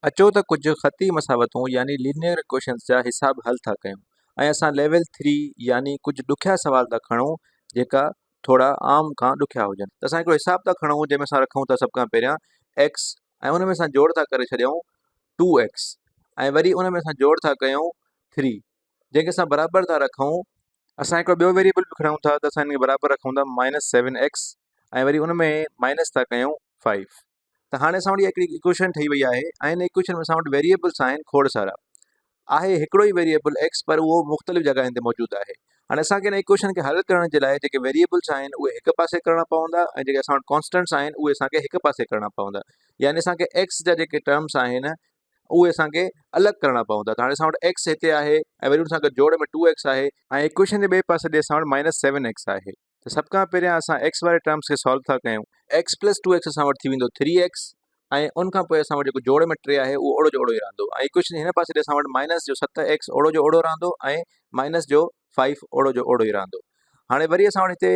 اچو ته ڪجهه خطي مساوتون يعني لينيئر ايڪويشنز جا حساب حل ٿا ڪيون ۽ اسان ليول ٿري يعني ڪجهه ڏکيا سوال ٿا کڻون جيڪا ٿورا عام کان ڏکيا هجن ته اسان هڪڙو حساب ٿا کڻون جنهن ۾ اسان رکون ٿا سڀ کان پهريان ايڪس ۽ ان ۾ اسان جوڙ ٿا ڪري ڇڏيون ٽو ايڪس ۽ وري ان ۾ اسان جوڙ ٿا ڪيون ٿري جنهن کي اسان برابر ٿا رکون اسان هڪڙو ٻيو ويريبل به کڻون ٿا ته اسان ان کي برابر رکون ٿا مائنس سيون ايڪس ۽ وري ان ۾ مائنس ٿا ڪيون فائيو ته هاڻي اسان وٽ هڪڙي ايڪويشن ٺهي وئي آهي ۽ ان ايڪويشن ۾ اسان وٽ ويريبلس آهن کوڙ سارا آهي هڪڙو ئي ويريبل ايڪس پر اهو مختلف جڳهين تي موجود آهي هاڻي اسان کي ان ايڪويشن کي حل ڪرڻ جي لاء جيڪي ويريبلس آهن اهي هڪ پاسي ڪرڻا پوندا ۽ جيڪي اسان وٽ ڪانسٽنٽس آهن اهي اسان کي هڪ پاسي ڪرڻا پوندا يعني اسان کي ايڪس جا جيڪي ٽرمس آهن اهي اسان کي الڳ ڪرڻا پوندا ته هاڻي اسان وٽ ايڪس هتي آهي ۽ وري ان سان گڏ جوڙ ۾ ٽو ايڪس آهي ۽ ايڪويشن جي ٻئي پاسي ڏي اسان وٽ مائنس سيون ايڪس آهي ته سڀ کان پهريان اسان ايڪس واري ٽرمس کي سالو ٿا ڪيون. ايڪس پلس ٽو ايڪس اسان وٽ ٿي ويندو ٿري ايڪس ۽ ان کان پوء اسان وٽ جيڪو جوڙ ۾ ٽي آهي اهو اوڙو جو اوڙو ئي رهندو ۽ ايڪويشن جي هن پاسي ڏي اسان وٽ مائنس جو ست ايڪس اوڙو جو اوڙو رهندو ۽ مائنس جو فائيو اوڙو جو اوڙو ئي رهندو. هاڻي وري اسان وٽ هتي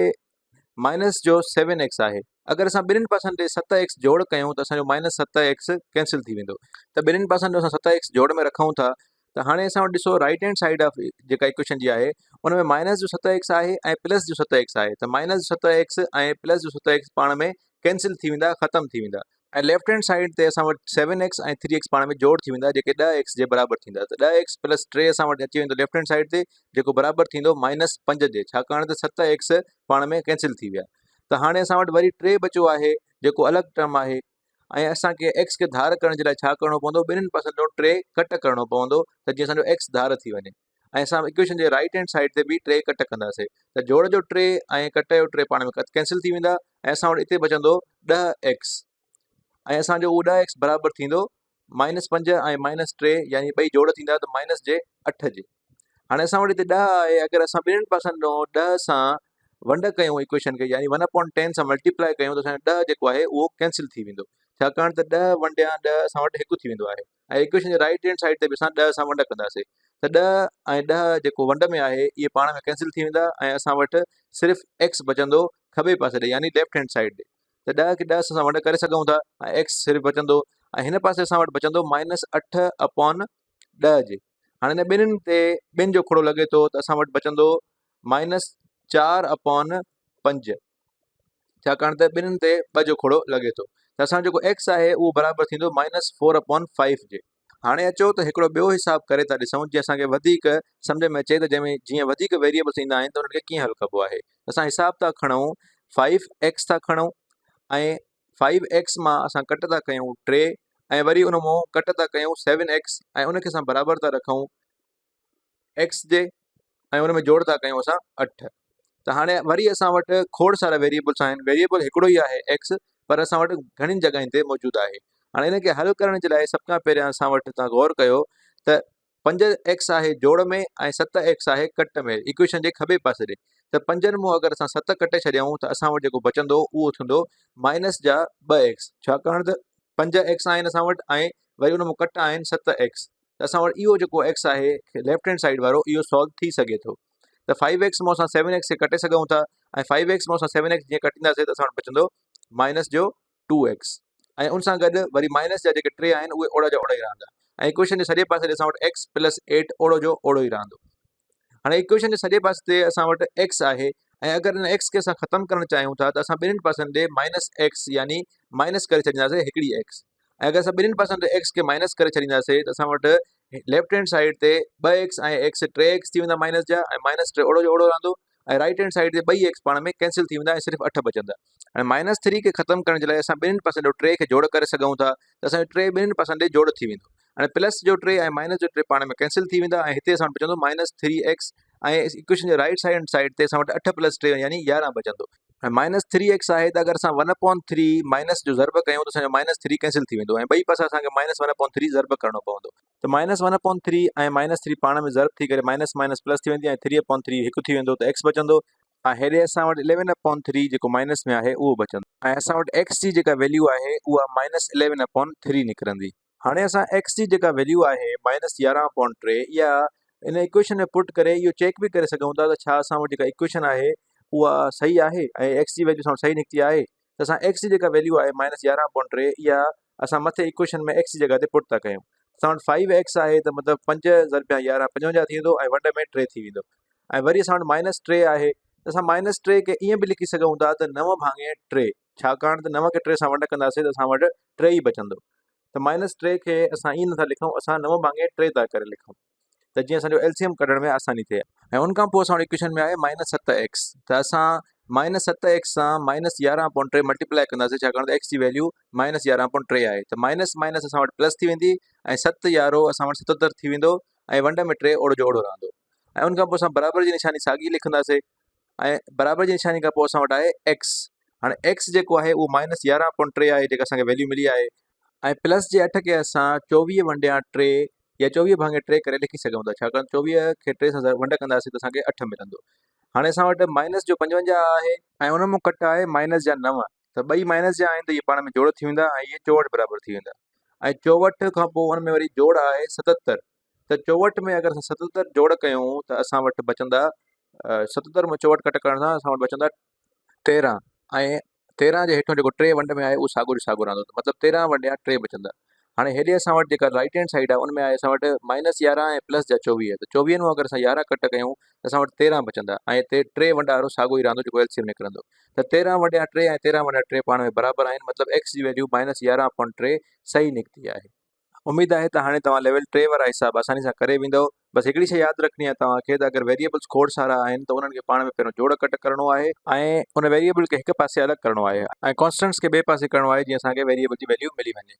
مائنس جو سيون ايڪس آهي اگر اسان ٻنهين پاسن ڏي ست ايڪس جوڙ ڪيون ته اسان جو مائنس ست ايڪس ڪينسل ٿي ويندو ته ٻنهين پاسن ڏي اسان ست ايڪس جوڙ ۾ رکون ٿا ته هاڻي اسان وٽ ڏسو رائٽ هينڊ سائيڊ آف جيڪا ايڪويشن جي آهي ان ۾ مائنس جو ست ايڪس آهي ۽ پلس جو ست ايڪس آهي ته مائنس جو ست ايڪس ۽ پلس جو ست ايڪس پاڻ ۾ ڪينسل ٿي ويندا ختم ٿي ويندا ۽ ليفٽ هينڊ سائيڊ تي اسان وٽ سيون ايڪس ۽ ٿري ايڪس پاڻ ۾ جوڙ ٿي ويندا جيڪي ڏهه ايڪس جي برابر ٿيندا ته ڏهه ايڪس پلس ٽي اسان وٽ اچي ويندو ليفٽ هينڊ سائيڊ تي جيڪو برابر ٿيندو مائنس پنج جي ڇاڪاڻ ته ست ايڪس پاڻ ۾ ڪينسل ٿي ويا ته هاڻي اسان وٽ وري ٽي بچيو آهي جيڪو الڳ ٽرم آهي ۽ اسان کي ايڪس کي ڌار ڪرڻ جي لاء ڇا ڪرڻو پوندو ٻنهين پاسن جو ٽي ڪٽ ڪرڻو پوندو ته جيئن اسان جو ايڪس ڌار ٿي وڃي ۽ اسان ايڪويشن جي رائٽ هينڊ سائيڊ تي به ٽي ڪٽ ڪنداسي ته جوڙ جو ٽي ۽ ڪٽ جو ٽي پاڻ ۾ ڪينسل ٿي ويندا ۽ اسان وٽ اتي بچندو ڏهه ايڪس ۽ اسان جو اهو ڏهه ايڪس برابر ٿيندو مائنس پنج ۽ مائنس ٽي يعني ٻئي جوڙ ٿيندا ته مائنس جي اٺ جي هاڻي اسان وٽ هتي ڏهه آهي اگر اسان ٻنهين پاسن ڏانهن ڏهه سان ونڊ ڪيون ايڪويشن کي يعني ون اپون ٽين سان ملٽيپلائي ڪيون ته اسان جو ڏهه جيڪو آهي اهو ڪينسل ٿي ويندو ڇاڪاڻ ته ڏهه ونڊيا ڏهه اسان وٽ هڪ ٿي ويندو آهي ۽ ايڪويشن جي رائٽ هينڊ سائيڊ تي به اسان ڏهه سان ونڊ ڪنداسي ته ڏهه ۽ ڏهه جيڪو ونڊ ۾ آهي اهي پاڻ ۾ ڪينسل ٿي ويندا ۽ اسان وٽ صرف ايڪس بچندو کٻي پاسي ڏي يعني ليفٽ هينڊ سائيڊ ڏي ته ڏهه کي ڏهه سان ونڊ ڪري سگهون ٿا ۽ ايڪس صرف بچندو ۽ هن پاسي اسان وٽ بچندو مائنس اٺ اپون ڏهه جي هاڻي هن ٻنهين تي ٻن جو کوڙو لڳي ٿو ته اسان وٽ بچندو مائنس چار اپون پنج ڇاڪاڻ ته ٻنهين تي ٻه جو کوڙو لڳي ٿو ته اسان جيڪو ايڪس آهي اهو برابر ٿيندو مائنس فور اپون فائيو جي. هاڻي اچو ته هڪڙو ٻيو حساب ڪري ٿا ڏسون جيئن اسان کي وڌيڪ سمجهه ۾ اچي ته جنهن ۾ جيئن وڌيڪ ويريبلس ايندا آهن ته انهن کي ڪيئن حل ڪبو آهي. اسان حساب ٿا کڻون فائيو ايڪس ٿا کڻون ۽ فائيو ايڪس مان اسان ڪٽ ٿا ڪيون ٽي ۽ وري ان مون ڪٽ ٿا ڪيون سيون ايڪس ۽ ان کي اسان برابر ٿا رکون ايڪس جي ۽ ان ۾ جوڙ ٿا ڪيون اسان اٺ ته هاڻي وري اسان وٽ کوڙ سارا ويريبلس آهن ويريبل هڪڙو ئي آهي ايڪس پر اسان وٽ گهڻين جڳهين تي موجود آهي هاڻي ان کي حل ڪرڻ جي لاء سڀ کان پهريان اسان وٽ تان غور ڪيو ته پنج ايڪس آهي جوڙ ۾ ۽ ست ايڪس آهي ڪٽ ۾ ايڪويشن جي کٻي پاسي ڏي ته پنجن مون اگر اسان ست ڪٽي ڇڏيائون ته اسان وٽ جيڪو بچندو اهو ٿيندو مائنس جا ٻه ايڪس ڇاڪاڻ ته پنج ايڪس آهن اسان وٽ ۽ وري ان مون ڪٽ آهن ست ايڪس ته اسان وٽ اهو جيڪو ايڪس آهي ليفٽ هينڊ سائيڊ وارو اهو سالو ٿي سگهي ٿو ته فائيو ايڪس مون اسان سيون ايڪس کي ڪٽي سگهون ٿا ۽ فائيو ايڪس مون اسان سيون ايڪس جيئن ڪٽينداسي ته اسان وٽ بچندو مائنس جو ٽو ايڪس ۽ ان سان گڏ وري مائنس جا جيڪي ٽي آهن اهي اوڙا جا اوڙا ئي رهندا ۽ ايڪويشن جي سڄي پاسي تي اسان وٽ ايڪس پلس ايٽ اوڙو جو اوڙو ئي رهندو هاڻي ايڪويشن جي سڄي پاسي تي اسان وٽ ايڪس آهي ۽ اگر ان ايڪس کي اسان ختم ڪرڻ چاهيون ٿا ته اسان ٻنهين پاسن تي مائنس ايڪس يعني مائنس ڪري ڇڏينداسي هڪڙي ايڪس ۽ اگر اسان ٻنهين پاسن تي ايڪس کي مائنس ڪري ڇڏينداسي ته اسان وٽ ليفٽ هينڊ سائيڊ تي ٻه ايڪس ۽ ايڪس ٽي ايڪس ٿي ويندا مائنس جا ۽ مائنس ٽي اوڙو جو اوڙو رهندو ۽ رائٽ هينڊ سائيڊ تي ٻئي ايڪس پاڻ ۾ ڪينسل ٿي ويندا ۽ صرف اٺ بچندا. هاڻي مائنس ٿري کي ختم ڪرڻ جي لاء اسان ٻنهين پاسن جو ٽي کي جوڙ ڪري سگهون ٿا ته اسان جو ٽي ٻنهين پاسن ڏي جوڙ ٿي ويندو. هاڻي پلس جو ٽي ۽ مائنس جو ٽي پاڻ ۾ ڪينسل ٿي ويندا ۽ هتي اسان وٽ بچندو مائنس ٿري ايڪس ۽ ايڪويشن جي رائٽ سائيڊ سائيڊ تي اسان وٽ اٺ پلس ٽي يعني 11 بچندو. هاڻي مائنس ٿري ايڪس آهي ته اگر اسان ون اپون ٿري مائنس جو ضرب ڪيون ته اسان جو مائنس ٿري ڪينسل ٿي ويندو ۽ ٻئي پاسي اسان کي مائنس ون اپون ٿري ضرب ڪرڻو پوندو. ته minus one upon three ۽ minus three پاڻ ۾ ضرب ٿي ڪري مائنس مائنس پلس ٿي ويندي ۽ ٿري اپون ٿري هڪ ٿي ويندو ته ايڪس بچندو. ۽ هيڏي اسان وٽ اليون اپون ٿري جيڪو مائنس ۾ آهي اهو بچندو. ۽ اسان وٽ ايڪس جي جيڪا ويليو آهي اها مائنس اليون اپون ٿري نڪرندي. هاڻي اسان ايڪس جي جيڪا ويليو آهي مائنس يارهن اپون ٽي اها ان ايڪويشن ۾ پٽ ڪري اهو چيڪ به ڪري سگهون ٿا ته ڇا اسان وٽ جيڪا ايڪويشن آهي اها صحيح آهي ۽ ايڪس جي ويليو اسان وٽ صحيح نڪتي آهي ته اسان ايڪس جي جيڪا ويليو آهي مائنس يارهن اپون ٽي اها اسان مٿي ايڪويشن ۾ ايڪس جي جڳهه تي پٽ ٿا ڪيون. اسان وٽ فائيو ايڪس آهي ته مطلب پنج ضرب يارهن پنجونجاهه ٿي ويندو ۽ ونڊ ۾ ٽي ٿي ويندو ۽ وري اسان وٽ مائنس ٽي آهي ته اسان مائنس ٽي کي ائين به لکي سگهون ٿا ته نو ڀاڱي ٽي، ڇاڪاڻ ته نو کي ٽي سان ونڊ ڪنداسين ته اسان وٽ ٽي ئي بچندو ته مائنس ٽي کي اسان ائين نٿا لکون، اسان نو ڀاڱي ٽي ٿا ڪري لکون ته جيئن اسان جو ايل سي ايم ڪڍڻ ۾ آساني ٿئي. ۽ ان کان پوء اسان وٽ ايڪويشن ۾ آهي مائنس ست ايڪس ته اسان مائنس ست ايڪس سان مائنس يارهن اپون ٽي ملٽيپلائي ڪنداسين ڇاڪاڻ ته ايڪس جي ويليو مائنس يارهن اپون ٽي آهي ته مائنس مائنس اسان وٽ پلس ٿي ويندي ۽ ست يارهو اسان وٽ ستتر ٿي ويندو ۽ ونڊ ۾ ٽي اوڙو جو اوڙو رهندو ۽ ان کان پوء اسان برابر جي نشاني ساڳي لکنداسين ۽ برابر جي نشاني کان پوء اسان وٽ آهي ايڪس هاڻي ايڪس جيڪو آهي اهو مائنس يارهن اپون ٽي آهي جيڪا اسان کي ويليو ملي آهي ۽ پلس جي اٺ کي اسان چوويهه ونڊيان ٽي يا چوويهه ڀاڱي ٽي ڪري لکي سگهون ٿا ڇاڪاڻ 24 کي ٽي سان ونڊ ڪنداسين ته اسان کي اٺ ملندو. هاڻي اسان وٽ مائنس جو 55 آهي ۽ ان مان ڪٽ آهي مائنس جا نو ته ٻئي مائنس جا آهن ته اهي پاڻ ۾ جوڙ ٿي ويندا ۽ اهي 64 برابر ٿي ويندا ۽ 64 کان پوء ان ۾ وري جوڙ آهي 77 ته 64 ۾ اگر اسان 77 جوڙ ڪيون ته اسان وٽ بچندا 77 مان 64 ڪٽ ڪرڻ سان اسان وٽ بچندا 13 ۽ 13 جي هيٺون جيڪو ٽي ونڊ ۾ آهي اهو ساڳيو جو ساڳيو رهندو ته مطلب 13 ونڊ يا ٽي بچندا. هاڻي هيڏي اسان وٽ جيڪا رائٽ هينڊ سائيڊ آهي ان ۾ آهي اسان وٽ مائنس 11 ۽ پلس جا 24 ته 24 مان اگر اسان 11 ڪٽ ڪيون ته اسان وٽ 13 بچندا ۽ هتي ٽي ونڊ وارو ساڳيو ئي رهندو جيڪو ايل سي ايم نڪرندو ته 13 ونڊ يا ٽي ۽ 13 ونڊ يا ٽي پاڻ ۾ برابر آهن مطلب ايڪس جي ويليو مائنس 11 اپون ٽي صحيح نڪتي آهي. اميد آهي ته هاڻي توهان ليول 3 وارا حساب آساني سان ڪري ويندؤ. بس هڪڙي شيء ياد رکڻي آهي توهان کي ته اگر ويريئبلز کوڙ سارا آهن ته انهن کي پاڻ ۾ پهريون جوڙ ڪٽ ڪرڻو آهي ۽ ان ويريئبل کي هڪ پاسي الڳ ڪرڻو آهي ۽ ڪانسٽنٽس کي ٻئي پاسي ڪرڻو آهي جيئن اسان کي ويريئبل جي ويليو ملي وڃي.